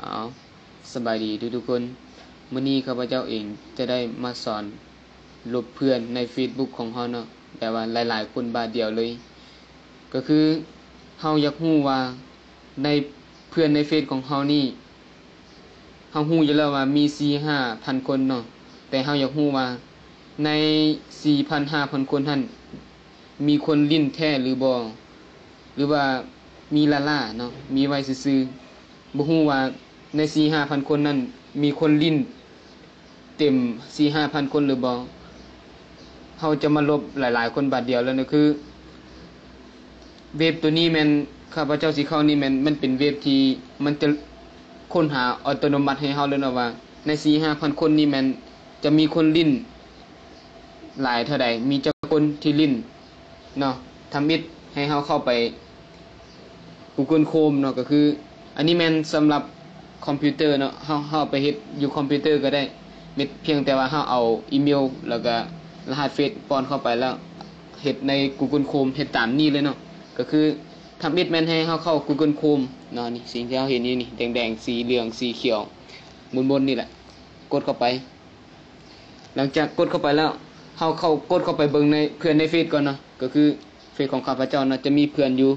ເອົາ ສະບາຍດີທຸກໆຄົນ. ມື້ນີ້ຂ້າພະເຈົ້າເອງຈະໄດ້ມາສອນລົບເພື່ອນໃນເຟສບຸກຂອງເຮົາເນາະ ແບບວ່າຫຼາຍໆຄົນບາດດຽວເລີຍ. ກໍຄືເຮົາຢາກຮູ້ວ່າໃນເພື່ອນໃນເຟສຂອງເຮົານີ້ ເຮົາຮູ້ຢູ່ແລ້ວວ່າມີສີ່ຫ້າພັນຄົນເນາະ, ແຕ່ເຮົາຢາກຮູ້ວ່າໃນສີ່ພັນ ຫ້າພັນຄົນຫັ້ນ ມີຄົນຫຼິ້ນແທ້ຫຼືບໍ່ ຫຼືວ່າມີລ້າໆເນາະ ມີໄວ້ຊື່ໆ. ບໍ່ຮູ້ວ່າໃນສີ່ຫ້າພັນຄົນນັ້ນ ມີຄົນຫຼິ້ນເຕັມສີ່ຫ້າພັນຄົນຫຼືບໍ່. ເຮົາຈະມາລົບຫຼາຍໆຄົນບາດດຽວເລີຍນະ. ຄືເວັບໂຕນີ້ແມ່ນ ຂ້າພະເຈົ້າຊິເຂົ້ານີ້ແມ່ນ ມັນເປັນເວັບທີ່ມັນຈະຄົ້ນຫາອັດຕະໂນມັດໃຫ້ເຮົາເລີຍເນາະ ວ່າໃນສີ່ຫ້າພັນຄົນນີ້ແມ່ນຈະມີຄົນຫຼິ້ນຫຼາຍເທົ່າໃດ ມີຈັກຄົນທີ່ຫຼິ້ນເນາະ. ທຳອິດໃຫ້ເຮົາເຂົ້າໄປ Google Chrome ເນາະ ກໍຄືອັນນີ້ແມ່ນສຳລັບຄອມພິວເຕີເນາະ. ເຮົາ ເຮົາເອົາໄປເຮັດຢູ່ຄອມພິວເຕີກໍໄດ້ ເຮັດພຽງແຕ່ວ່າເຮົາເອົາອີເມວ ແລ້ວກໍລະຫັດເຟສປ້ອນເຂົ້າໄປ ແລ້ວເຮັດໃນ Google Chrome ເຮັດຕາມນີ້ເລີຍເນາະ. ກໍຄືທຳອິດແມ່ນໃຫ້ເຮົາເຂົ້າ Google Chrome ເນາະ. ນີ້ ສິ່ງທີ່ເຮົາເຫັນຢູ່ນີ້ ແດງໆ ສີເຫຼືອງ ສີຂຽວ ມົນໆນີ້ແຫຼະ ກົດເຂົ້າໄປ. ຫຼັງຈາກກົດເຂົ້າໄປແລ້ວ ເຮົາເຂົ້າ ກົດເຂົ້າໄປເບິ່ງໃນເພື່ອນໃນເຟສກ່ອນເນາະ. ກໍຄືເຟສຂອງຂ້າພະເຈົ້າເນາະ ຈະມີເພື່ອນຢູ່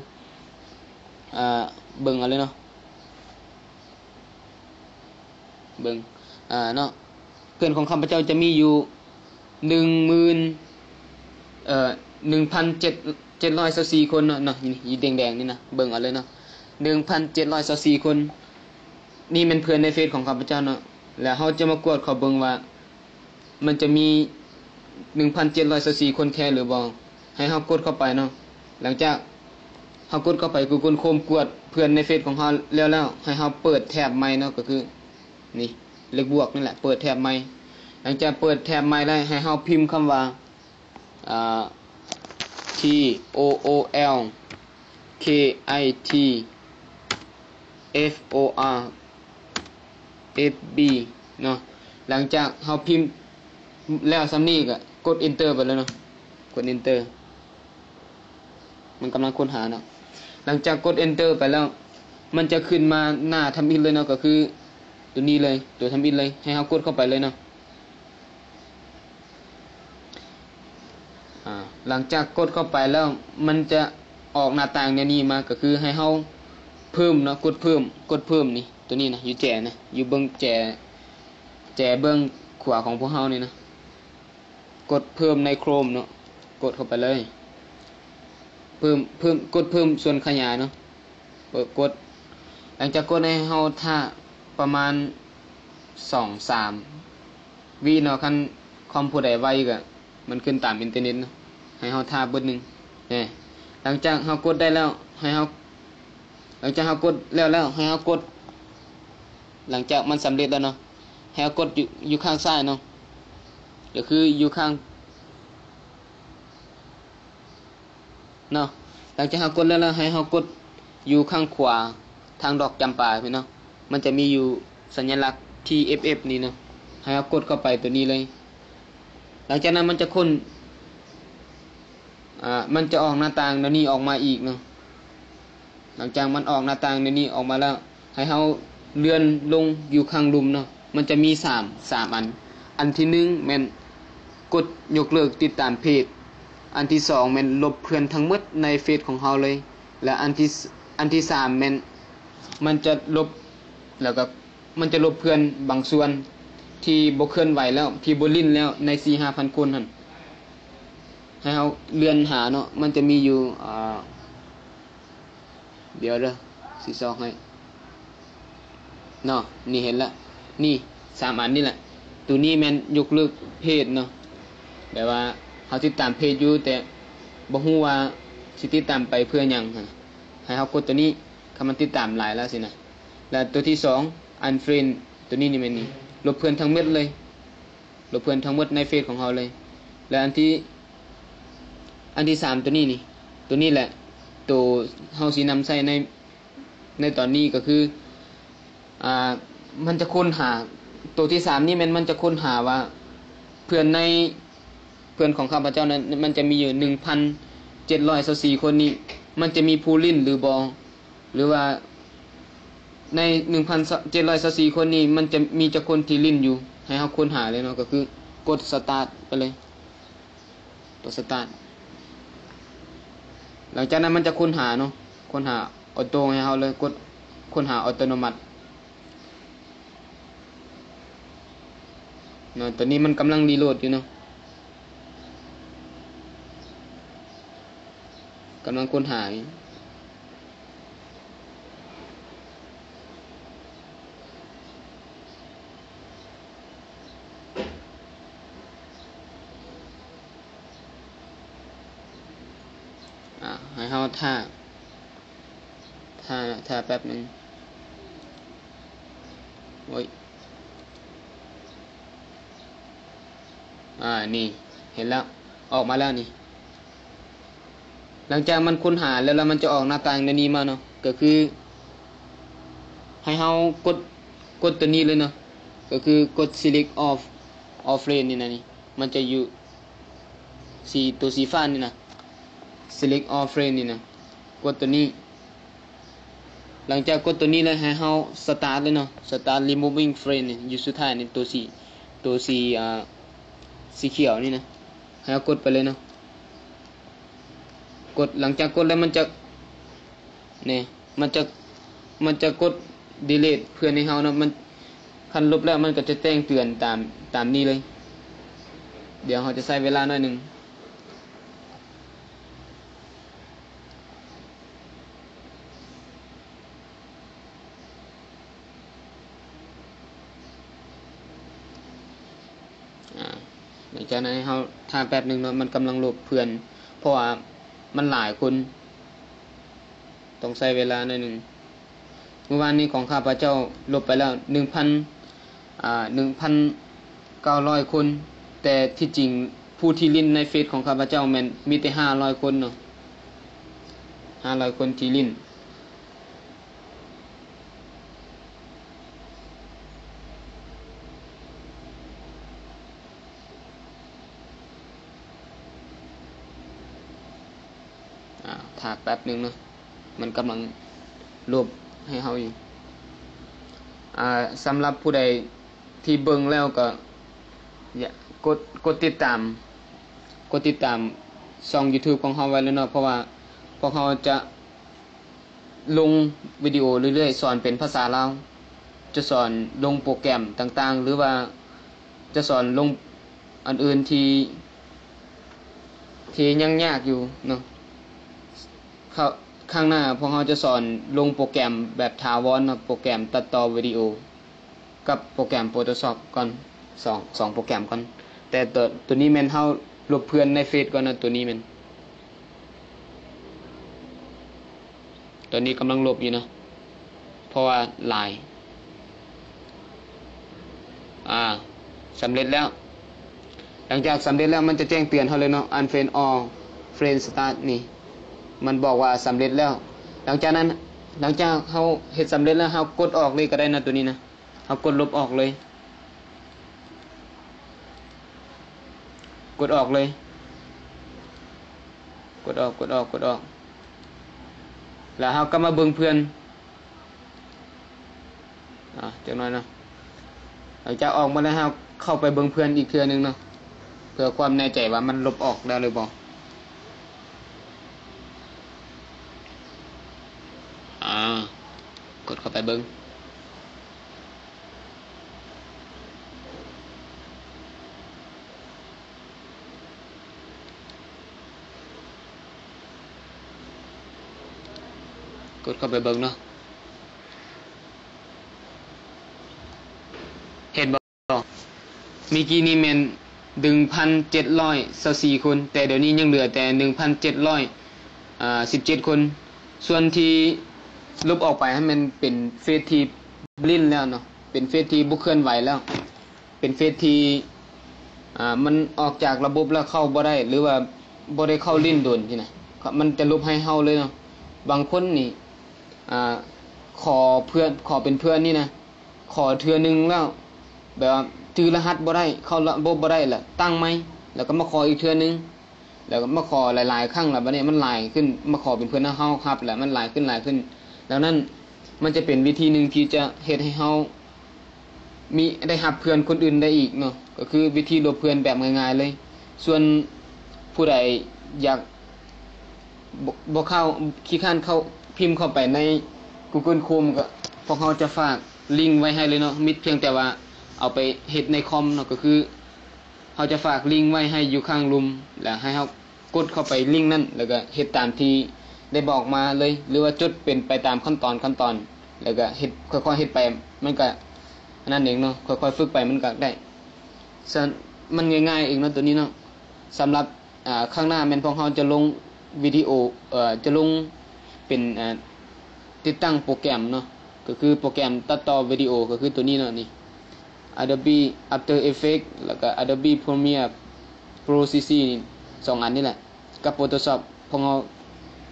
ອ່າ ເບິ່ງເອົາເລີຍເນາະ ເບິ່ງ ອ່າ ເນາະ. ເພື່ອນຂອງຂ້າພະເຈົ້າຈະມີຢູ່ໜຶ່ງໝື່ນ ເອີ ໜຶ່ງພັນເຈັດ ເຈັດຮ້ອຍຊາວສີ່ຄົນເນາະ ເນາະ. ນີ້ ອີແດງໆນີ້ນະ ເບິ່ງເອົາເລີຍເນາະ ໜຶ່ງພັນເຈັດຮ້ອຍຊາວສີ່ຄົນ. ນີ້ແມ່ນເພື່ອນໃນເຟສຂອງຂ້າພະເຈົ້າເນາະ. ແລ້ວເຮົາຈະມາກວດເຂົ້າເບິ່ງວ່າ ມັນຈະມີໜຶ່ງພັນເຈັດຮ້ອຍຊາວສີ່ຄົນແທ້ຫຼືບໍ່. ໃຫ້ເຮົາກົດເຂົ້າໄປເນາະ. ຫຼັງຈາກເຮົາກົດເຂົ້າໄປ Google Chrome ກວດເພື່ອນໃນເຟສຂອງເຮົາແລ້ວໆ ໃຫ້ເຮົາເປີດແຖບໃໝ່ເນາະ ກໍຄືນີ້ ເລກບວກນີ້ແຫຼະ ເປີດແຖບໃໝ່. ຫຼັງຈາກເປີດແຖບໃໝ່ແລ້ວ ໃຫ້ເຮົາພິມຄຳວ່າ ອ່າ T O O L K I T F O R F B ເນາະ. ຫຼັງຈາກເຮົາພິມແລ້ວສ່ຳນີ້ ກໍກົດ Enter ໄປເລີຍເນາະ ກົດ Enter. ມັນກຳລັງຄົ້ນຫາເນາະ. ຫຼັງຈາກກົດ Enter ໄປແລ້ວ ມັນຈະຂຶ້ນມາໜ້າທຳອິດເລີຍເນາະ ກໍຄືໂຕນີ້ເລີຍ ໂຕທຳອິດເລີຍ. ໃຫ້ເຮົາກົດເຂົ້າໄປເລີຍເນາະ. ອາ ຫຼັງຈາກກົດເຂົ້າໄປແລ້ວ ມັນຈະອອກໜ້າຕ່າງແນວນີ້ມາ ກໍຄືໃຫ້ເຮົາເພີ່ມເນາະ ກົດເພີ່ມ ກົດເພີ່ມນີ້ ໂຕນີ້ນະ ຢູ່ແຈນະ ຢູ່ເບື້ອງແຈ ແຈເບື້ອງຂວາຂອງພວກເຮົານີ້ນະ. ກົດເພີ່ມໃນ Chrome ເນາະ ກົດເຂົ້າໄປເລີຍ. ເພີ່ມ ເພີ່ມ ກົດເພີ່ມສ່ວນຂະຫຍາຍເນາະ ເປີດກົດ. ຫຼັງຈາກກົດໃຫ້ເຮົາຖ້າປະມານສອງສາມວິເນາະ. ຄັນຄອມຜູ້ໃດໄວກໍມັນຂຶ້ນຕາມອິນເຕີເນັດເນາະ. ໃຫ້ເຮົາຖ້າບຶດໜຶ່ງແນ່. ຫຼັງຈາກເຮົາກົດໄດ້ແລ້ວ ໃຫ້ເຮົາ ຫຼັງຈາກເຮົາກົດແລ້ວແລ້ວ ໃຫ້ເຮົາກົດ ຫຼັງຈາກມັນສຳເລັດແລ້ວເນາະ ໃຫ້ເຮົາກົດຢູ່ ຢູ່ຂ້າງຊ້າຍເນາະ ກໍຄືຢູ່ຂ້າງ ເນາະ. ຫຼັງຈາກເຮົາກົດແລ້ວ ແລ້ວໃຫ້ເຮົາກົດຢູ່ຂ້າງຂວາ ທາງດອກຈຳປາພີ້ເນາະ. ມັນຈະມີຢູ່ສັນຍາລັກ T F F ນີ້ເນາະ. ໃຫ້ເຮົາກົດເຂົ້າໄປໂຕນີ້ເລີຍ. ຫຼັງຈາກນັ້ນມັນຈະຄົ້ນ ອາ ມັນຈະອອກໜ້າຕ່າງແນວນີ້ອອກມາອີກເນາະ. ຫຼັງຈາກມັນອອກໜ້າຕ່າງແນວນີ້ອອກມາແລ້ວ ໃຫ້ເຮົາເລື່ອນລົງຢູ່ຂ້າງລຸ່ມເນາະ. ມັນຈະມີສາມ ສາມອັນ. ອັນທີໜຶ່ງແມ່ນກົດຍົກເລີກຕິດຕາມເພຈ. ອັນທີສອງແມ່ນລົບເພື່ອນທັງໝົດໃນເຟສຂອງເຮົາເລີຍ. ແລະ ອັນທີ ອັນທີສາມແມ່ນມັນຈະລົບ ແລ້ວກໍມັນຈະລົບເພື່ອນບາງສ່ວນທີ່ບໍ່ເຄື່ອນໄຫວແລ້ວ ທີ່ບໍ່ຫຼິ້ນແລ້ວໃນສີ່ຫ້າພັນຄົນຫັ້ນ. ໃຫ້ເຮົາເລື່ອນຫາເນາະ. ມັນຈະມີຢູ່ ອ່າ ດຽວເດີ ຊິຊອກໃຫ້ເນາະ. ນີ້ເຫັນລະ ນີ້ສາມອັນນີ້ແຫຼະ. ໂຕນີ້ແມ່ນຍົກເລີກເພຈເນາະ ແບບວ່າເຮົາຕິດຕາມເພຈຢູ່ ແຕ່ບໍ່ຮູ້ວ່າຊິຕິດຕາມໄປເພື່ອຫຍັງຫັ້ນ. ໃຫ້ເຮົາກົດໂຕນີ້ ຄັນມັນຕິດຕາມຫຼາຍແລ້ວຊີ້ນະ. ແລະ ໂຕທີສອງ unfriend ໂຕນີ້ນີ້ແມ່ນນີ້ ລົບເພື່ອນທັງໝົດເລີຍ. ລົບເພື່ອນທັງໝົດໃນເຟສຂອງເຮົາເລີຍ. ແລະ ອັນທີ ອັນທີສາມ ໂຕນີ້ນີ້ ໂຕນີ້ແຫຼະ ໂຕເຮົາຊິນຳໃຊ້ໃນ ໃນຕອນນີ້ກໍຄື ອ່າ ມັນຈະຄົ້ນຫາ ໂຕທີສາມນີ້ແມ່ນມັນຈະຄົ້ນຫາວ່າ ເພື່ອນໃນ ເພື່ອນຂອງຂ້າພະເຈົ້ານັ້ນ ມັນຈະມີຢູ່ໜຶ່ງພັນເຈັດຮ້ອຍຊາວສີ່ຄົນນີ້ ມັນຈະມີຜູ້ຫຼິ້ນຫຼືບໍ່ ຫຼືວ່າ ໃນໜຶ່ງພັນເຈັດຮ້ອຍຊາວສີ່ຄົນນີ້ ມັນຈະມີຈັກຄົນທີ່ຫຼິ້ນຢູ່? ໃຫ້ເຮົາຄົ້ນຫາເລີຍເນາະ ກໍຄືກົດສະຕາດໄປເລີຍ. ກົດສະຕາດ. ຫຼັງຈາກນັ້ນມັນຈະຄົ້ນຫາເນາະ, ຄົ້ນຫາອອໂຕ້ໃຫ້ເຮົາເລີຍ, ກົດຄົ້ນຫາອັດຕະໂນມັດເນາະ. ຕອນນີ້ມັນກຳລັງຣີໂຫຼດຢູ່ເນາະ, ກຳລັງຄົ້ນຫາຢູ່. ອາ ໃຫ້ເຮົາຖ້າ ຖ້າ ຖ້າແປັບໜຶ່ງ. ໂອ້ຍ ອາ ນີ້ ເຫັນແລ້ວ ອອກມາແລ້ວນີ້. ຫຼັງຈາກມັນຄົ້ນຫາແລ້ວ ແລ້ວມັນຈະອອກໜ້າຕ່າງແນວນີ້ມາເນາະ, ກໍຄືໃຫ້ເຮົາກົດ ກົດຕົວນີ້ເລີຍເນາະ, ກໍຄືກົດ select all all friend ນີ້ນະ, ນີ້ມັນຈະຢູ່ສີ ຕົວສີຟ້ານີ້ນະ, select all friend ນີ້ນະ, ກົດຕົວນີ້. ຫຼັງຈາກກົດຕົວນີ້ແລ້ວ ໃຫ້ເຮົາ start ເລີຍເນາະ, start removing friend ນີ້ ຢູ່ສຸດທ້າຍນີ້ ຕົວສີ ຕົວສີ ອ່າ ສີຂຽວນີ້ນະ, ໃຫ້ເຮົາກົດໄປເລີຍເນາະ. ກົດ ຫຼັງຈາກກົດແລ້ວມັນຈະ ນີ້ ມັນຈະ ມັນຈະກົດ delete ເພື່ອນໃຫ້ເຮົາເນາະ. ມັນ ຄັນລົບແລ້ວມັນກໍຈະແຈ້ງເຕືອນຕາມ ຕາມນີ້ເລີຍ. ດຽວເຮົາຈະໃຊ້ເວລາໜ້ອຍໜຶ່ງ. ອາ ຫຼັງຈາກນັ້ນໃຫ້ເຮົາຖ້າແປັບໜຶ່ງເນາະ, ມັນກຳລັງລົບເພື່ອນ ເພາະວ່າມັນຫຼາຍຄົນ ຕ້ອງໃຊ້ເວລາໜ້ອຍໜຶ່ງ. ມື້ວານນີ້ຂອງຂ້າພະເຈົ້າລົບໄປແລ້ວໜຶ່ງພັນ ອ່າ ໜຶ່ງພັນເກົ້າຮ້ອຍຄົນ, ແຕ່ທີ່ຈິງຜູ້ທີ່ຫຼິ້ນໃນເຟສຂອງຂ້າພະເຈົ້າແມ່ນມີແຕ່ຫ້າຮ້ອຍຄົນເນາະ, ຫ້າຮ້ອຍຄົນທີ່ຫຼິ້ນ. ອາ ຖ້າແປັບໜຶ່ງເນາະ, ມັນກຳລັງລົບໃຫ້ເຮົາຢູ່. ອາ ສຳລັບຜູ້ໃດທີ່ເບິ່ງແລ້ວກໍ ຢາກ ກົດ ກົດຕິດຕາມ ກົດຕິດຕາມຊ່ອງ YouTube ຂອງເຮົາໄວ້ເລີຍເນາະ, ເພາະວ່າພວກເຮົາຈະ ລົງວິດີໂອເລື້ອຍໆ ສອນເປັນພາສາລາວ, ຈະສອນລົງໂປຣແກຣມຕ່າງໆ ຫຼືວ່າຈະສອນລົງອັນອື່ນທີ່ ທີ່ຍັງຍາກຢູ່ເນາະ. ຄ- ຄັ້ງໜ້າພວກເຮົາຈະສອນລົງໂປຣແກຣມແບບຖາວອນເນາະ, ໂປຣແກຣມຕັດຕໍ່ວິດີໂອ ກັບໂປຣແກຣມ Photoshop ກ່ອນ, ສອງ ສອງໂປຣແກຣມກ່ອນ. ແຕ່ຕົວ ຕົວນີ້ແມ່ນເຮົາລົບເພື່ອນໃນເຟສກ່ອນນະ, ຕົວນີ້ແມ່ນ ຕອນນີ້ກຳລັງລົບຢູ່ນະ ເພາະວ່າຫຼາຍ. ອາ ສຳເລັດແລ້ວ. ຫຼັງຈາກສຳເລັດແລ້ວ ມັນຈະແຈ້ງເຕືອນເຮົາເລີຍເນາະ, Unfriend All Friend Start ນີ້ ມັນບອກວ່າສຳເລັດແລ້ວ. ຫຼັງຈາກນັ້ນ ຫຼັງຈາກເຮົາເຮັດສຳເລັດແລ້ວ ເຮົາກົດອອກເລີຍກໍໄດ້ນະ ຕົວນີ້ນະ. ເຮົາກົດລົບອອກເລີຍ, ກົດອອກເລີຍ, ກົດອອກ ກົດອອກ ກົດອອກ ແລ້ວເຮົາກໍມາເບິ່ງເພື່ອນ ອາ ຈັກໜ້ອຍເນາະ. ຫຼັງຈາກອອກມາແລ້ວ ເຮົາເຂົ້າໄປເບິ່ງເພື່ອນອີກເທື່ອໜຶ່ງເນາະ ເພື່ອຄວາມແນ່ໃຈວ່າມັນລົບອອກແລ້ວຫຼືບໍ່. ອາ ກົດເຂົ້າໄປເບິ່ງ. ກົດເຂົ້າໄປເບິ່ງເນາະ. ເຫັນບໍ່? ເມື່ອກີ້ນີ້ແມ່ນໜຶ່ງພັນເຈັດຮ້ອຍຊາວສີ່ຄົນ, ແຕ່ດຽວນີ້ຍັງເຫຼືອແຕ່ໜຶ່ງພັນເຈັດຮ້ອຍສິບເຈັດຄົນ. ສ່ວນທີ່ລົບອອກໄປຫັ້ນແມ່ນເປັນເຟສທີ່ບລິນແລ້ວເນາະ, ເປັນເຟສທີ່ບໍ່ເຄື່ອນໄຫວແລ້ວ, ເປັນເຟສທີ່ ອາ ມັນອອກຈາກລະບົບແລ້ວເຂົ້າບໍ່ໄດ້ ຫຼືວ່າບໍ່ໄດ້ເຂົ້າຫຼິ້ນດົນຊີ້ນະ, ມັນຈະລົບໃຫ້ເຮົາເລີຍເນາະ. ບາງຄົນນີ້ ອາ ຂໍເພື່ອນ ຂໍເປັນເພື່ອນນີ້ນະ ຂໍເທື່ອໜຶ່ງແລ້ວ ແບບວ່າຈື່ລະຫັດບໍ່ໄດ້ ເຂົ້າລະບົບບໍ່ໄດ້ ລະຕັ້ງໃໝ່ ລະກໍມາຂໍອີກເທື່ອໜຶ່ງ ລະກໍມາຂໍຫຼາຍໆຄັ້ງ ລະບາດນີ້ມັນຫຼາຍຂຶ້ນ ມາຂໍເປັນເພື່ອນເຮົາ ເຮົາຮັບ ລະມັນຫຼາຍຂຶ້ນ ຫຼາຍຂຶ້ນ. ດັ່ງນັ້ນ ມັນຈະເປັນວິທີໜຶ່ງທີ່ຈະເຮັດໃຫ້ເຮົາມີ ໄດ້ຮັບເພື່ອນຄົນອື່ນໄດ້ອີກເນາະ, ກໍຄືວິທີລົບເພື່ອນແບບງ່າຍໆເລີຍ. ສ່ວນຜູ້ໃດຢາກ ບໍ່ ບໍ່ເຂົ້າ ຂີ້ຄ້ານເຂົ້າ ພິມເຂົ້າໄປໃນ Google Chrome ກໍ ພວກເຮົາຈະຝາກລິງໄວ້ໃຫ້ເລີຍເນາະ, ມິດພຽງແຕ່ວ່າເອົາໄປເຮັດໃນຄອມເນາະ, ກໍຄືເຮົາຈະຝາກລິງໄວ້ໃຫ້ຢູ່ຂ້າງລຸ່ມ ແລ້ວໃຫ້ເຮົາກົດເຂົ້າໄປລິງນັ້ນ ແລ້ວກໍເຮັດຕາມທີ່ໄດ້ບອກມາເລີຍ ຫຼືວ່າຈົດເປັນໄປຕາມຂັ້ນຕອນ ຂັ້ນຕອນ ແລ້ວກໍເຮັດ ຄ່ອຍໆເຮັດໄປ ມັນກໍອັນນັ້ນເອງເນາະ, ຄ່ອຍໆຝຶກໄປມັນກໍໄດ້. ສະ ມັນງ່າຍໆເອງເນາະ ໂຕນີ້ເນາະ. ສຳລັບ ອາ ຄັ້ງໜ້າແມ່ນພວກເຮົາຈະລົງວິດີໂອ ເອີ ຈະລົງເປັນ ອາ ຕິດຕັ້ງໂປຣແກຣມເນາະ, ກໍຄືໂປຣແກຣມຕັດຕໍ່ວິດີໂອ ກໍຄືໂຕນີ້ເນາະ ນີ້ Adobe After Effects ແລ້ວກໍ Adobe Premiere Pro ສີ່ ນີ້ ສອງອັນນີ້ແຫຼະ ກັບ Photoshop. ພວກເຮົາ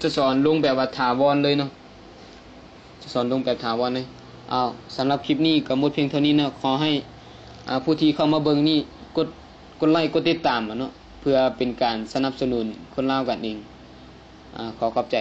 ຈະສອນລົງແບບວ່າຖາວອນເລີຍເນາະ, ຈະສອນລົງແບບຖາວອນເລີຍ. ເອົາ ສຳລັບຄລິບນີ້ກໍໝົດພຽງເທົ່ານີ້ເນາະ. ຂໍໃຫ້ ອາ ຜູ້ທີ່ເຂົ້າມາເບິ່ງນີ້ ກົດ ກົດໄລ ກົດຕິດຕາມເນາະ ເພື່ອເປັນການສະໜັບສະໜູນຄົນລາວກັນເອງ. ອາ ຂໍຂອບໃຈ.